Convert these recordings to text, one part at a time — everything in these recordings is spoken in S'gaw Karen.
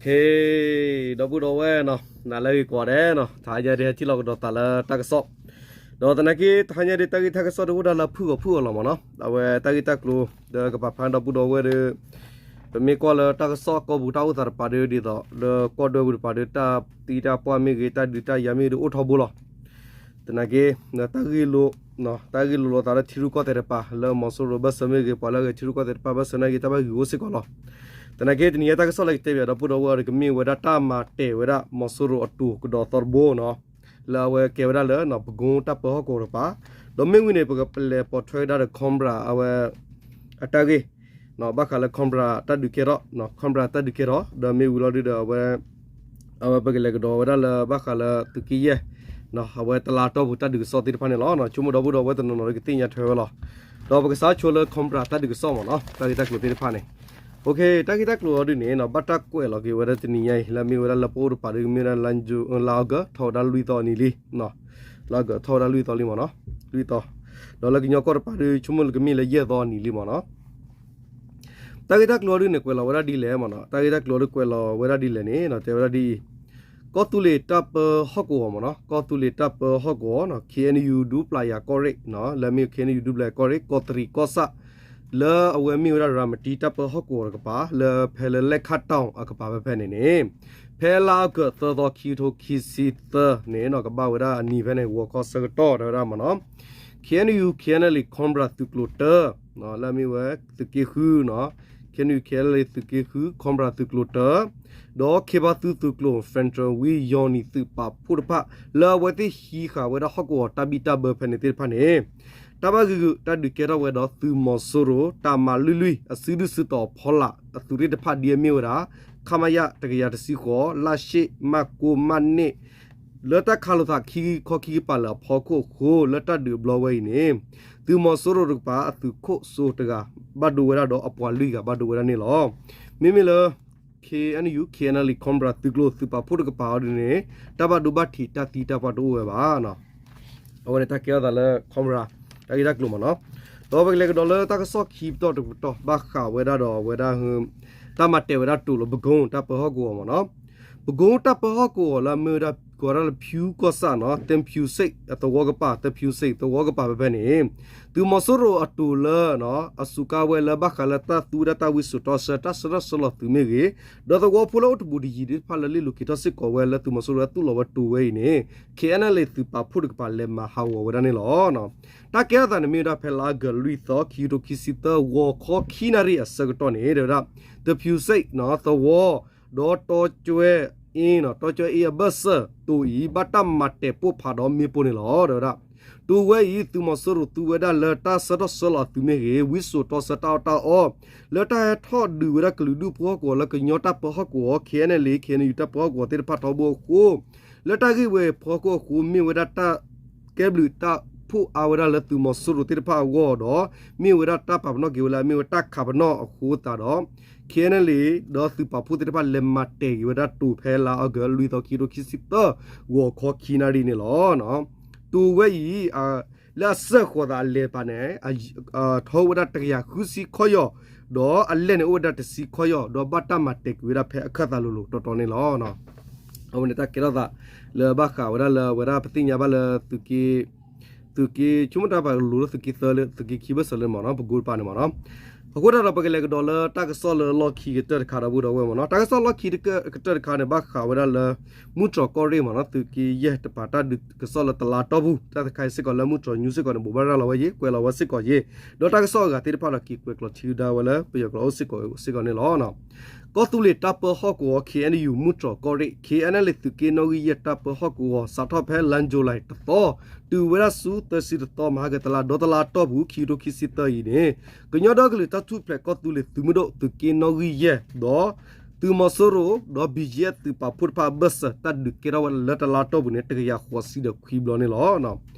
ဟ့ၣ်, ဒီပုၢ်ဒီဝဲၢ်နီၤ, နၤလၢအဂ့ၤကိးဂၤဒဲးနီၤ, တဟါညါဒ်ဟဲထံၣ်လိာ်ကဒီးသးလၢတၢ်ကစီၣ်, ဒီးသနာ်က့ တဟါညါဒ်တၢ်ဂ့ၢ်တၢ်ကစီၣ်ဒ်အိၣ်ဒၣ်လၢဖုၣ်ဂီၤဖုၣ်ဂီၤလီၤမ့ၢ်နီၤ, အဝဲတၢ်ဂ့ၢ်တၢ်ကျိၤ ဒီးကပာ်ဖျါဒီပုၢ်ဒီဝဲၢ်ဒီး ပမ့ၢ်ကွၢ်လၢတၢ်ကစီၣ်ကီၢ်ပူၤတၢ်အိၣ်သးတပၤဒီး ဒ်သိးလၢကီၢ်ဒွဲပူၤတပၤဒီး တၢ်သံတၢ်ပှၢ်မ့ၢ်ဂ့ၤ တၢ်ဒုးတၢ်ယၤမ့ၢ်ဂ့ၤဒီး အိၣ်ထီဘိလီၤ. သနာ်က့ တၢ်ဂ့ၢ်လိာ် တၢ်ဂ့ၢ်လိာ်လိာ်သးလၢထံရူၢ်ကီၢ်သဲးတပၤ လၢမီၤစိရိၤဘၢၣ်စၢၤမ့ၢ်ဂ့ၤ ပှၤလၢအဂဲၤထံရူၢ်ကီၢ်သဲးတပၤဘၢၣ်စၢၤနာ်က့ တၢ်ဘၣ်ဂံာ်အိၣ်စ့ၢ်ကီးလီၤ. သနာ်က့ တနံၤညါတၢ်ကစီၣ်လၢကတဲဘၣ်ဒီပုၢ်ဒီဝဲၢ်အီၤဒီး ကမ့ၢ်ဝဲဒၣ်တၢ်မၤတဲာ်ဝဲဒၣ်မီၤစိရိၤအတိၤကဒီးသီတဘိနီၤ, လၢအဝဲကဲဝဲဒၣ်လၢ ပကိတၢ်ပၢဟီၣ်ကဝီၤတကပၤ, ဒီးမ့ၢ်ဝံၤန့ၣ် ပကလဲၤပိာ်ထွဲဝဲဒၣ်ဒီး Cobra အဝဲ အတၢ်ဂ့ၢ် ဘၣ်ဃးလၢ Cobra တၢ်ဒုးကဲထီၣ် Cobra တၢ်ဒုးကဲထီၣ် ဒီးမ့ၢ်ဝံၤလီၤဒုဒီး အဝဲ အဝဲပကလဲၤကဒီးဝဲဒၣ်လၢဘၣ်ဃးလၢသုးက့ယဲၢ် အဝဲတလါတီၢ်ပူၤတၢ်ဒုးကစီၣ်သ့ၣ်တဖၣ်န့ၣ်လီၤ. ဆိကမိၣ်ဒီပုၢ်ဒီဝဲၢ်တနီၤနီၤဒီးကသ့ၣ်ညါထွဲဝဲလီၤ. ဒီးပကစးဆိလၢ Cobra တၢ်ဒုးကစီၣ်မ့ၢ်နီၤ, တၢ်ဂ့ၢ်တၢ်ကျိၤသ့ၣ်တဖၣ်န့ၣ်, တၢ်ဂ့ၢ်တၢ်ကျိၤအီၤဒုန့ၣ် ဘၣ်တၢ်ကွဲးလီၤက့ၤဝဲဒၣ်တနံၤညါအံၤ လၢအမ့ၢ်ဝဲဒၣ်လၢပအိၣ်တပၤဒီး ကမ့ၢ်ဝဲဒၣ် လါအီကူးထီၣ်ဝဲဒၣ်လွံၢ်သီအနံၤလံ လါအီကူးထီၣ်ဝဲဒၣ်လွံၢ်သီလံမ့ၢ်နီၤ, လွံၢ်သီ, ဒီးလၢကညီကီၢ်တပၤဒီး ဆိကမိၣ်လၢကမ့ၢ်လၢယဲၢ်သီအနံၤလံမ့ၢ်နီၤ. တၢ်ဂ့ၢ်တၢ်ကျိၤအီၤဒုန့ၣ် ကွဲးလီၤဝဲဒၣ်ဒ်လဲၣ်မ့ၢ်နီၤ, တၢ်ဂ့ၢ်တၢ်ကျိၤအီၤဒုကွဲးလီၤဝဲဒၣ်ဒ်လဲၣ်န့ၣ် တဲဝဲဒၣ်ဒ်အံၤ, ကီၢ်သူလ့ၤတၢ်ပၢဟီၣ်ကဝီၤမ့ၢ်နီၤ, ကီၢ်သူလ့ၤတၢ်ပၢဟီၣ်ကဝီၤ KNU ဒူပျၢ်ယၤကီၢ်ရ့ၣ် လၢအမ့ၢ် KNU ဒူပျၢ်ယၤကီၢ်ရ့ၣ် ကီးတရံးကီၢ်ဆၣ် လၢအဝဲမ့ၢ်ဝဲဒၣ်ရၤမတံတၢ်ပၢဟီၣ်ကဝီၤတကပၤ လၢဖဲလၢလဲၣ်ခၣ်တီၣ်အကပၤဖဲဖဲန့ၣ်န့ၣ်, ဖဲလါအီကူးသၢသီ ခံကထိခံဆံသၢန့ၣ် ကဘၣ်ဝဲဒၣ်အနံၤဖဲန့ၣ် ဂီၤခီဆၢကတီၢ်တဲဝဲဒၣ်မ့ၢ်နီၤ, KNU KNLA Cobra သုးကျိၤတၢ လၢအမ့ၢ်ဝဲသုးက့ဃုနီၤ, KNU KNLA သုးက့ဃု Cobra သုးကျိၤတၢ ဒီးခ့ဘါသုသုးကျိၤ Federal ဝံယီၢ်နံၣ်သုးပာ်ဖှိၣ်တဖၣ် လၢအဝဲသ့ၣ်ဟံးဃာ်ဝဲဒၣ်ဟီၣ်ကဝီၤတၢ်ဘံၣ်တၢ်ဘၢဖဲန့ၣ်သ့ၣ်တဖၣ်န့ၣ်, တၢ်ဘၣ်ဂံာ်ဂူာ်တၢ်ဒုးကဲထီၣ်ဝဲဒီးသုးမီၤစိရိၤ တၢ်မၤလွံၢ်လွံၢ် အစုဒုၣ်စုတီၤအဖီလာ်အသုးရ့ၣ်တဖၣ်ဒ်အမ့ၢ်ဝဲဒၣ် ခမရ တကယၤတဆံဃိး လၢၢ်ရှ့ၣ် မၢ်ကိၢ် မၢ်န့ၣ် လၢတၢ်ခးလိာ်သးခံခီခံကပၤလၢအဖီခိၣ်အဃိ လၢတၢ်ဒုးအဘျီဝဲအံၤန့ၣ်, သုးမီၤစိရိၤတကပၤအသုးခိၣ်စိတဂၤ ဘၣ်ဒိဝဲဒၣ်ဒီးအပှၤလွံၢ်ဂၤဘၣ်ဒိဝဲဒၣ်န့ၣ်လီၤ. မ့မ့ၢ်လၢ KNU KNLA Cobra သုးကျိၤသုးပာ်ဖှိၣ်တကပၤအီၤဒ်န့ၣ် တၢ်ဘၣ်ဒိဘၣ်ထံးတၢ်သံတၢ်ပှၢ်တအိၣ်ဝဲဘၣ်. အဝဲန့ၣ်တၢ်ကဲထီၣ်သးလၢ Cobra တၢ်ဂ့ၢ်တၢ်ကျိၤမ့ၢ်နီၤ, ဒီးပကလဲၤကဒီးလၢတၢ်ကစီၣ်ခံပတီၢ်တပတီၢ် ဘၣ်ဃးဝဲဒၣ်ဒီးအဝဲဒၣ် တၢ်မၤတဲာ်ဝဲဒၣ်တိၤလၢ ပကိ တၢ်ပၢဟီၣ်ကဝီၤမ့ၢ်နီၤ, ပကိတၢ်ပၢဟီၣ်ကဝီၤလၢအမ့ၢ်ဝဲဒၣ် ကိးဝဲဒၣ်လၢ ဖၠူကီၢ်ဆၣ်နီၤ, သဖၠူစ့ၣ်အသဝီကပၤ သဖၠူစ့ၣ်သဝီကပၤဖဲဖဲန့ၣ်, သုးမီၤစိရိၤအတိၤလၢ အစူးကါဝဲလၢဘၣ်ဃးလၢတၢ်သူဝဲဒၣ်တၢ်ဝံစိာ်တီဆှၢ တၢ်ဆှၢထီၣ်ဆှၢလီၤသုးမ့ၢ်ဂ့ၤ, ဒီးသဝီဖိလၢအိၣ်တဘူးတယံၤသ့ၣ်တဖၣ်လၢလ့ၣ်လိၤက့ၤထီၣ်စ့ၢ်ကီးဝဲလၢသုးမီၤစိရိၤလၢသူၣ်လီၤဝဲတိၤဝဲအံၤန့ၣ်, KNLA သုးပာ်ဖှိၣ်တကပၤလဲၤမၤဟးဂီၤဝဲဒၣ်န့ၣ်လီၤ. တၢ်ကဲထီၣ်သးန့ၣ်မ့ၢ်ဝဲဒၣ်ဖဲလါအီကူးလွံၢ်သီ ခံကထိခံဆံသၢ ဂီၤခီခံနၣ်ရံၣ်အဆၢကတီၢ်န့ၣ် တဲဝဲဒၣ် သဖၠူစ့ၣ်သဝီ ဒီးတီကၠွဲအ့နီၤ, တီကၠွဲအ့အဘၢၣ်စၢၤတိၤအံၤ ဘၣ်တၢ်မၤတဲာ်ပိၢ်ဖးဒီးမ့ၣ်ပိၢ်န့ၣ်လီၤ. တဲဝဲဒၣ် တိၤဝဲအံၤ သုးမီၤစိရိၤသူဝဲဒၣ်လၢတၢ်ဆှၢထီၣ်ဆှၢလီၤအသုးမ့ၢ်ဂ့ၤ, ဝံစိာ်တီဆှၢတၢ်အီၣ်တၢ်အီ လၢတၢ်ဟဲထီၣ်ဒုးဝဲဒၣ်ကလုာ်ဒူၣ်ဖိဟီၣ်ကဝီၤလၢကညီတၢ်ပၢဟီၣ်ကဝီၤ KNLA KNU တၢ်ပၢဟီၣ်ကဝီၤသ့ၣ်တဖၣ်ထီဘိအဃိ, လၢတၢ်ဂ့ၢ်ဝဲအဖီခိၣ်အဃိမ့ၢ်ဝဲဒၣ်တၢ် ကဲဘျုးတၢ်ဖှိၣ်အါဝဲဒၣ်လၢသုးမီၤစိရိၤသ့ၣ်တဖၣ်အဂီၢ်ဒီး မ့ၢ်ဝဲဒၣ်တၢ်ပာ်ပနီၣ်က့ၤဝဲလၢအမ့ၢ်ဝဲတၢ်ခးပနီၣ်အဃိသတးဒီး KNLA ဒီးသုးပာ်ဖှိၣ်သ့ၣ်တဖၣ်လဲၤမၤတဲာ်က့ၤဝဲဒၣ်တိၤဖဲလါအီကူးလွံၢ်သီ ခံကထိခံဆံသၢ ဂီၤခီခံနၣ်ရံၣ်န့ၣ်လီၤ. တိၤဝဲအံၤ လၢအစၢဃီၤသးအလဲၤတပၤန့ၣ် ထီဝဲဒၣ်တကယၤဃုဆံခီၣ်ယီၤ, ဒီးအလဲၢ်န့ၣ်အိၣ်ဝဲဒၣ်တဆံခီၣ်ယီၤ ဒီးဘၣ်တၢ်မၤတဲာ်က့ၤဝဲဒၣ်ဖဲအခၢၣ်သးလိၤလိၤတီတီန့ၣ်လီၤ. အဝဲန့ၣ်တၢ်ကဲထီၣ်သး လၢဘၣ်ဃးဝဲဒၣ်လၢအဝဲဒၣ်ပသ့ၣ်ညါဘၣ်လၢသုးက့ သုးက့ ဆိကမိၣ်တၢ်ပာ်ကလိၤလၢသုးက့သၢလၢ သုးက့ခံဘၢၣ်စၢၤလၢမ့ၢ်နီၤ ပကိတပၤန့ၣ်မ့ၢ်နီၤ. အဃိသတးဒီးပကလဲၤကဒီးလၢတၢ်ကစီၣ်လၢလီၢ်ခံကတၢၢ်တခါဒီပုၢ်ဒီဝဲၢ်မ့ၢ်နီၤ. တၢ်ကစီၣ်လီၢ်ခံကတၢၢ်တခါန့ၣ် ဘၣ်ဃးဝဲဒၣ်လၢ မုၢ်တြီၤကီၢ်ရ့ၣ်မ့ၢ်နီၤ သုးက့ယဲၢ်တပၤတၢ်ဒုးကစီၣ်လၢတလါတီၢ်ပူၤ တၢ်တခါအံၤစ့ၢ်ကီးလၢမုၢ်တြီၤ news စ့ၢ်ကီးန့ၣ် ဘိးဘၣ်ရၤလီၤဝဲယ့ၣ် ကွဲးလီၤဝဲစ့ၢ်ကီးယ့ၣ် ဒီးတၢ်ကစီၣ်အဂၤသ့ၣ်တဖၣ်ဒီးက့ၤကွဲးကျိးထံကဒါဝဲလၢပယီၤကျိာ်အိၣ်စ့ၢ်ကီးစ့ၢ်ကီးန့ၣ်လီၤ. ကီၢ်သူလ့ၤတၢ်ပၢဟီၣ်ကဝီၤ KNU မုၢ်တြီၤကီၢ်ရ့ၣ် KNLA သုးက့နီၣ်ဂံၢ်ယဲၢ်တၢ်ပၢဟီၣ်ကဝီၤ စးထီၣ်ဖဲလါယူၤလံ တသီ တုၤဝဲဒၣ်ဆူသၢဆံတသီ မဟါကတလါ ဒီးတလါတီၢ်ပူၤ ခံကထိခံဆံသၢအံၤန့ၣ် ကညီဒီကလုာ်တၢ်ထူၣ်ဖျဲးကီၢ်သူလ့ၤသုးမုၢ်ဒိၣ် သုးက့နီၣ်ဂံၢ်ယဲၢ် ဒီး သုးမီၤစိရိၤ ဒီး ဘီကၠံအ့ၣ် သုးပာ်ဖှိၣ်တဖၣ်အဘၢၣ်စၢၤ တၢ်ဒုးကဲထီၣ်ဝဲဒၣ်လၢတလါတီၢ်ပူၤန့ၣ် တကယၤဃိးဆံဒီးခွံဘျီန့ၣ်လီၤ.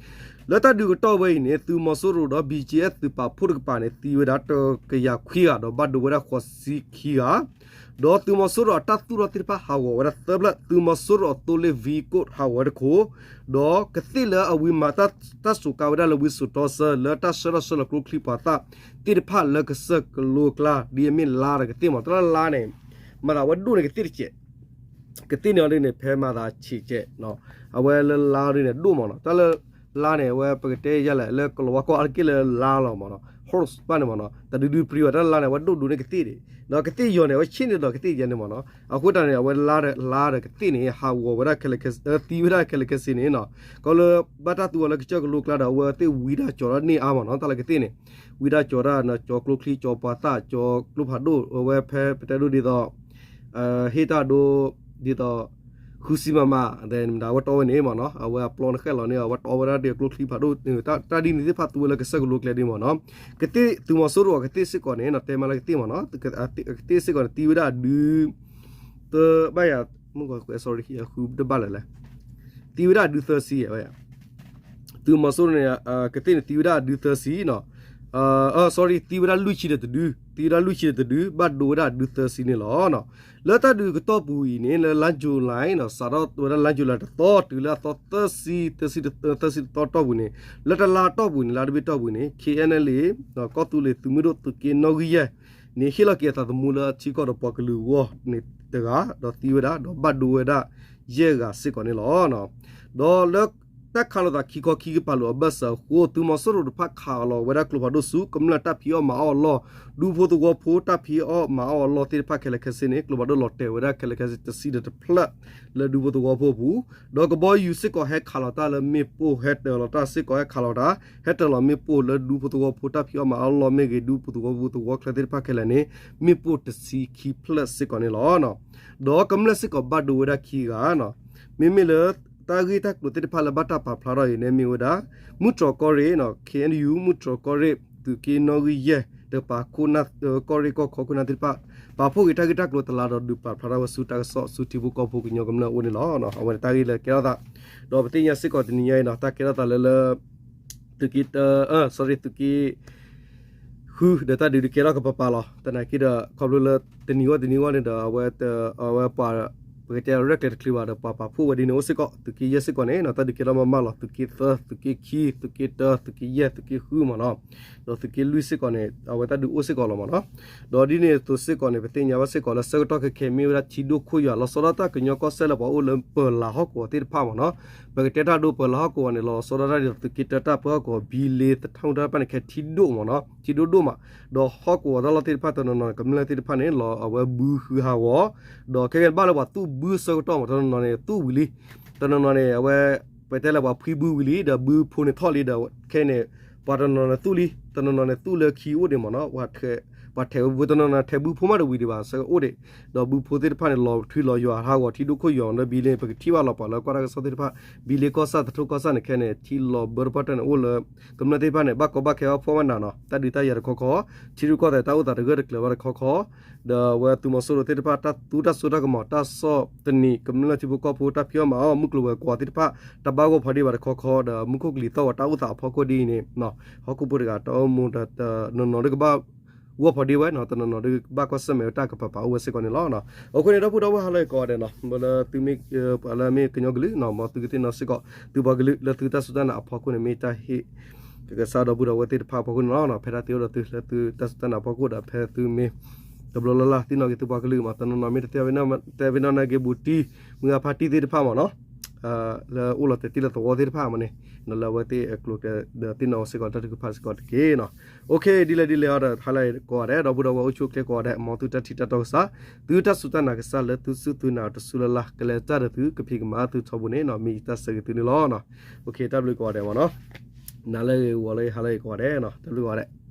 လၢတၢ်ဒုးကတီၢ်ဝဲအံၤန့ၣ် သုးမီၤစိရိၤဒီး ဘီကၠံအ့ၣ် သုးပာ်ဖှိၣ်တကပၤန့ၣ် သံဝဲဒၣ်တကယၤခွံဂၤ ဒီးဘၣ်ဒိဝဲဒၣ်ဃိးဆံခံဂၤ ဒီးသုးမီၤစိရိၤအတၢ်သူၣ်ထီၣ်သ့ၣ်တဖၣ်ဟးဂီၤဝဲဒၣ်သၢဖျၢၣ် သုးမီၤစိရိၤအသိလ့ၣ် vehicle ဟးဂီၤဝဲတခိၣ် ဒီးကသ့ၣ်လၢအဝံမၤတၢ်စူးကါဝဲဒၣ်လၢဝံစိာ်တီဆှၢ လၢတၢ်ဆှၢထီၣ်ဆှၢလီၤကျိချံမျိာ်သၣ်သ့ၣ်တဖၣ်လၢကစၢၢ်ကလိကျါ ဒ်အမ့ၢ်လါဒီးကသ့ၣ်မး တၢ်လၢလါန့ၣ် မၤသးဝဲဒိၣ်န့ၣ်ကသ့ၣ်တစဲး ကသ့ၣ်န့ၣ်အီၤဒ်န့ၣ် ဖဲမၤသးဆံးကဲး, အဝဲလၢလါဒ်န့ၣ် ဒိၣ်မးနီၤ, တၢ်လၢလါန့ၣ် အဝဲပကတဲယဲလဲၣ် လၢကလီၤဝါကိးအါတက့ၢ်လၢလါလီၤမးနီၤ, horse ဘၣ်န့ၣ်မးနီၤ, တဒုဒုပြံဝဲ တၢ်လၢလါန့ၣ် အဝဲဒိၣ်ဒိၣ်န့ၢ်ကသ့ၣ်ဒံး, ဒီးကသ့ၣ်ယီၤန့ၣ် အဝဲဆ့ၣ်န့ၣ်ဒီးကသ့ၣ်ယဲန့ၣ်မးနီၤ, အဃိတၢ်န့ၣ် အဝဲလါဒီးကသ့ၣ်န့ၣ် ဟးဂီၤဝဲဒၣ်ခဲလၢာ်ခဲဆ့ သံဝဲဒၣ်ခဲလၢာ်ခဲဆ့န့ၣ်နီၤ, ကီလၢဘၣ်တၢ်သူအီၤလၢကစၢၢ်ကလိကျါဒီး အဝဲသ့ၣ်ဝံတၢ်ကၠီၤတၢ်န့ၢ်အါမးနီၤ, တၢ်လၢကသ့ၣ်န့ၣ် ဝံတၢ်ကၠီၤတၢ် ကၠီၤကျိချံ ကၠီၤပှၤသၣ် ကၠီၤကျိဖးဒိၣ် အဝဲဖဲပတဲဒိၣ်ဒ်သိး ဟ့ၣ်တၢ်ဒိ ဒ်သိး ဃုစံမၤမၤ မတၤ အဝဲတီဝဲန့ၣ်မးနီၤ, အဝဲအပျီနဃဲၣ်လီၤန့ၣ် အဝဲတီဝဲဒၣ်ဒီးကျိချံဖးဒိၣ် တၢ်ဒ်န့ၣ်သ့ၣ်တဖၣ်သူဝဲလၢကစၢၢ်ကလိကျဲဒ်မးနီၤ, ကသ့ၣ် သုးမီၤစိရိၤအကသ့ၣ်စ့ၢ်ကီးန့ၣ်နီၤ, တဲမးလၢကသ့ၣ်မးနီၤ, ကသ့ၣ်စ့ၢ်ကီးန့ၣ် သံဝဲဒၣ်အဒု သၢဘၣ်ယၤ မုၢ်ကီး sorry ဃုတဘၣ်လၢၤလဲၣ်, သံဝဲဒၣ်အဒုသၢဆံဝဲ သုးမီၤစိရိၤန့ၣ် ကသ့ၣ်န့ၣ် သံဝဲဒၣ်အဒုသၢဆံနီၤ, sorry သံဝဲဒၣ်လွံၢ်ဆံဒီးတဒု, သံဝဲဒၣ်လွံၢ်ဆံဒီးတဒု ဘၣ်ဒိဝဲဒၣ်အဒုသၢဆံန့ၣ်လီၤ. လၢတၢ်ဒုးကတီၢ်ပူၤအံၤန့ၣ် လၢလါ July နီၤ စးထီၣ်ဝဲဒၣ်လါ July တသီ တုၤလၢအသီသၢဆံ သၢဆံတသီတီၢ်ပူၤန့ၣ် လၢတလါတီၢ်ပူၤန့ၣ် လါတဘ့ၣ်တီၢ်ပူၤန့ၣ် K N L A ကီၢ်သူလ့ၤသုးမုၢ်ဒိၣ်သုးက့နီၣ်ဂံၢ်ယဲၢ်န့ၣ် ဟ့ၣ်လီၤက့ၤအသးသမူလၢအထံကီၢ်ဒီးပှၤကလုာ်အဂီၢ်န့ၣ်တဂၤ ဒီးသံဝဲဒၣ် ဒီးဘၣ်ဒိဝဲဒၣ်ယဲၢ်ဂၤစ့ၢ်ကီးန့ၣ်လီၤ. ဒီးလၢတၢ်ခးလိာ်သးခံခီခံကပၤလိာ်အဘၢၣ်စၢၤအဃိ သုးမီၤစိရိၤတဖၣ်ခးအီၤလီၤဝဲဒၣ်ကျိဖးဒိၣ်ဆူ ကမျၢၢ်တၢ်ဖံးအီၣ်မၤအီၣ်အလီၢ်, ဒူဖိသဝီဖိတၢ်ဖံးအီၣ်မၤအီၣ်အလီၢ်သ့ၣ်တဖၣ်ခဲလၢာ်ခဲဆ့န့ၣ် ကျိဖးဒိၣ်လီၤတဲာ်ဝဲဒၣ်ခဲလၢာ်ခဲဆ့တဆံဒီးတဖျၢၣ် လၢဒူဖိသဝီဖိအပူၤ, ဒီးကဘီယူၤစ့ၢ်ကီးဟဲခးလီၤတၢ်လၢမ့ၣ်ပိၢ် ဟဲတၢၤလီၤတၢ်စ့ၢ်ကီး ဟဲခးလီၤတၢ် ဟဲတၢၤလီၤမ့ၣ်ပိၢ်လၢဒူဖိသဝီဖိတၢ်ဖံးအီၣ်မၤအီၣ်အလီၢ်မ့ၢ်ဂ့ၤ ဒူဖိသဝီဖိသဝီချၢသ့ၣ်တဖၣ်ခဲလၢာ်န့ၣ် မ့ၣ်ပိၢ်တဆံခံဖျၢၣ်စ့ၢ်ကီးန့ၣ်လီၤ. ဒီးကမျၢၢ်စ့ၢ်ကီးဘၣ်ဒိဝဲဒၣ်ခံဂၤနီၤ, မ့မ့ၢ်လၢတၢ်ဂ့ၢ်တၢ်ကျိၤသ့ၣ်တဖၣ်လၢဘၣ်တၢ်ပာ်ဖျါထီၣ်အံၤန့ၣ် မ့ၢ်ဝဲဒၣ် မုၢ်တြီၤကီၢ်ရ့ၣ်နီၤ K N U မုၢ်တြီၤကီၢ်ရ့ၣ် သုးက့နီၣ်ဂံၢ်ယဲၢ် တကပၤခိၣ်နၢ် ကီၢ်ရ့ၣ်ကီၢ်ခီခိၣ်နၢ်သ့ၣ်တဖၣ် ပာ်ဖှိၣ်က့ၤတၢ်ဂ့ၢ်တၢ်ကျိၤတလါဒီးဒုးပာ်ဖျါထီၣ်ဝဲဆူတၢ်ကစီၣ်ဆူထံဖိကီၢ်ဖိကညီကမျၢၢ်အအိၣ်န့ၣ်လီၤ. အဝဲန့ၣ်တၢ်ဂ့ၢ်လၢကဲထီၣ်သး ဒီးပသ့ၣ်ညါစ့ၢ်ကီးတနံၤညါအံၤနီၤ တၢ်ကဲထီၣ်သးလၢလၢ သုးက့ sorry သုးက့ ဃု ဒီးတၢ်ဒုးဒုးကဲထီၣ်ကပၤပၤလီၤ. သနာ်က့ဒီး ခီဖျိလၢတနံၤဂီၢ်တနံၤဂီၢ်န့ၣ်ဒီး အဝဲ အဝဲပှၤ ပကတဲရဲၣ်ကျဲၤတချုးဘၣ်ဒီး ပှၤပာ်ဖှိၣ်ဝဲဒ်န့ၣ်အိၣ်စ့ၢ်ကီး သုးက့ယဲၢ်စ့ၢ်ကီးန့ၣ်နီၤ တၢ်ဒုးကဲထီၣ်မးမးလီၤ. သုးက့သၢ သုးက့ခံ သုးက့တၢ သုးက့ယဲၢ် သုးက့ဃုမးနီၤ ဒီးသုးက့လွံၢ်စ့ၢ်ကီးန့ၣ် အဝဲတၢ်ဒုးအိၣ်စ့ၢ်ကီးလီၤမးနီၤ. ဒီးဒ်န့ၣ်အသိးစ့ၢ်ကီးန့ၣ် ပသ့ၣ်ညါဘၣ်စ့ၢ်ကီးလၢဆၢကတီၢ်ခဲခဲအံၤမ့ၢ်ဝဲဒၣ်ထံဒိၣ်ခိၣ်ယွၤ လီၤဆီဒၣ်တၢ်ကညီကီၢ်စဲၣ်လၢပှၤအိၣ်လၢပၢၤလးဟီၣ်ကဝီၤသ့ၣ်တဖၣ်မးနီၤ. ပကတဲတၢ်ဒိပၢၤလးဟီၣ်ကဝီၤန့ၣ် လီၤဆီဒၣ်တၢ်ဒ်သိးသုးက့တၢတၢ်ပၢဟီၣ်ကဝီၤ ဘံလ့ သထူၣ်တၢ်တဖၣ်န့ၣ် ခဲထံဒိၣ်မးနီၤ ထံဒိၣ်ဒိၣ်မး ဒီးဟီၣ်ကဝီၤတၢ်လီၢ်သ့ၣ်တဖၣ်တနီၤနီၤန့ၣ် ကမျၢၢ်သ့ၣ်တဖၣ်န့ၣ် လီၤအဝဲဘုဃုဟးဂီၤ ဒီးခဲကဲန့ၣ်ဘၣ်လၢပှၤသူၣ်ဘုဆၢကတီၢ်မး တနီၤနီၤန့ၣ် သူၣ်ဝံၤလံ တနီၤနီၤန့ၣ် အဝဲ ပတဲလၢပှၤဖှံဘုဝံၤလံ ဒီးဘုဖိန့ၣ်ထီၣ်လံဒီး ခဲအံၤန့ၣ် ပှၤတနီၤနီၤန့ၣ်သူၣ်လံ တနီၤနီၤန့ၣ်သူၣ်လၢခံအိၣ်ဒံးမးနီၤ ပှၤထဲးဝဲဘု တနီၤနီၤထဲးဘုဖိမးတဝံၤဒံးဘၣ် ဆၢကအိၣ်ဒံး ဒီးဘုဖိသ့ၣ်တဖၣ်န့ၣ် လီၤထွံလီၤယွၤဟးဂီၤထံဒိၣ်ခိၣ်ယွၤဒီးဘံလ့ ပကထံၣ်ဘၣ်လီၤပှၤလၢကွၢ်တၢ်ကစီၣ်သ့ၣ်တဖၣ် ဘံလ့ကီၢ်ဆၣ် သထူၣ်ကီၢ်ဆၣ်န့ၣ် ခဲအံၤန့ၣ် ထံလီၤဘၢတပှၢ်တၢၢ်န့ၣ်အိၣ်လၢ ကမျၢၢ်သ့ၣ်တဖၣ်န့ၣ် ဘၣ်ကီဘၣ်ခဲအီၣ်ဖှီၣ်ဘၣ်နးနီၤ တၢ်ဒုးတၢ်ယၤတခီခီ ထံရူၢ်ကီၢ်သဲးတၢ်အိၣ်သးတဂၢၢ်တကျၢၤဘၣ်တခီခီ ဒီးအဝဲသုးမီၤစိရိၤသ့ၣ်တဖၣ် တၢ်သူတၢ်စိတၢ်ကမီၤ တၢ်ဆီၣ်သနံး ကမျၢၢ်ထံဖိကီၢ်ဖိ တၢ်ဖံးအီၣ်မၤအီၣ် မုၢ်ကျိၤဝဲၤကွာ်သ့ၣ်တဖၣ် တၢ်ဘၣ်ဂီၢ်ဖီဒ့ဘၣ်တခီခီ ဒီးမူခိၣ်ကလံၤသီၣ်ဝဲတၢ်အိၣ်သးအဖီခိၣ်ဒ်အံၤန့ၣ် ဟီၣ်ခိၣ်ဖိတဂၤတၢ်အိၣ်မူဒီး တနီၤနီၤဒ်ကဘၣ်ဂီၢ်ဖီဒ့ဝဲနီၤ တနီၤနီၤဒ်ကဘၣ်ကွၢ်ဆၢၣ်မဲာ်ဝဲတၢ်ကပၤပၤအိၣ်ဝဲစ့ၢ်ကီးန့ၣ်လီၤ. အဃိန့ၣ် ဒီပုၢ်ဒီဝဲၢ်ဟါလၢအဂ့ၤကိးဂၤဒဲးနီၤ လၢသုမ့ၢ် ပှၤလၢမ့ၢ်ကညီကလုာ်နီၤ မ်သုကသ့ၣ်နီၣ်စ့ၢ်ကီး သုပှၤကလုာ်လၢသုတၢ်စူၢ်တၢ်နာ်အဖီခိၣ်န့ၣ် မ့ၢ်တၢ်ဟ့ၣ် ကကစၢ်ဒီပုၢ်ဒီဝဲၢ်သ့ၣ်တဖၣ်အဖီခိၣ်န့ၣ်လီၤ. ဖဲတၢ်သ့အိၣ်ဒီးသုလၢသုတၢ်စူၢ်တၢ်နာ်အဖီခိၣ်ဒီး ဖဲသုမ့ၢ် တဘျီလၢ်လၢ်သ့ၣ်နီၣ်က့ၤသုပှၤကလုာ်မး တနီၤနီၤမ့ၢ်တသ့ၣ်နီၣ်က့ၤဘူးတံၢ် မုၢ်ဂၤဖါတံၢ်သ့ၣ်တဖၣ်မးနီၤ လၢအိၣ်လီၤတဲာ်တံၢ်လၢသဝီသ့ၣ်တဖၣ်မးန့ၣ် လၢအဝဲသ့ၣ်အကျိၤကျဲဒီးသ့ၣ်နီၣ်စ့ၢ်ကီးတၢ်ထုကဖၣ်စ့ၢ်ကီးတက့ၢ်နီၤ. အိၣ်ခ့ ဒ်လဲၣ်ဒ်လဲၣ်အံၤဒီး ဟါလၢအဂ့ၤကိးဂၤဒဲး ဒီပုၢ်ဒီဝဲၢ်အိၣ်ဆူၣ်အိၣ်ချ့ကိးဂၤဒဲး မ်သုတၢ်ထံၣ်တၢ်တီကစၢ် သုတၢ်စူၢ်တၢ်နာ်တစူၢ်လၢ်လၢ် ကလဲၤတၢ်ဒီးသု ကဖံးကမၤသုထီဘိန့ၣ်နီၤ မ့ၢ်ယတၢ်ဆၢဂ့ၤသုန့ၣ်လီၤ. အိၣ်ခ့ တၢ်ဘျုးကိးဂၤဒဲးမးနီၤ နၤလၢအဂ့ၤ ဂီၤလၢအဂ့ၤ ဟါလၢအဂ့ၤကိးဂၤဒဲးနီၤ တၢ်ဘျုးကိးဂၤဒဲး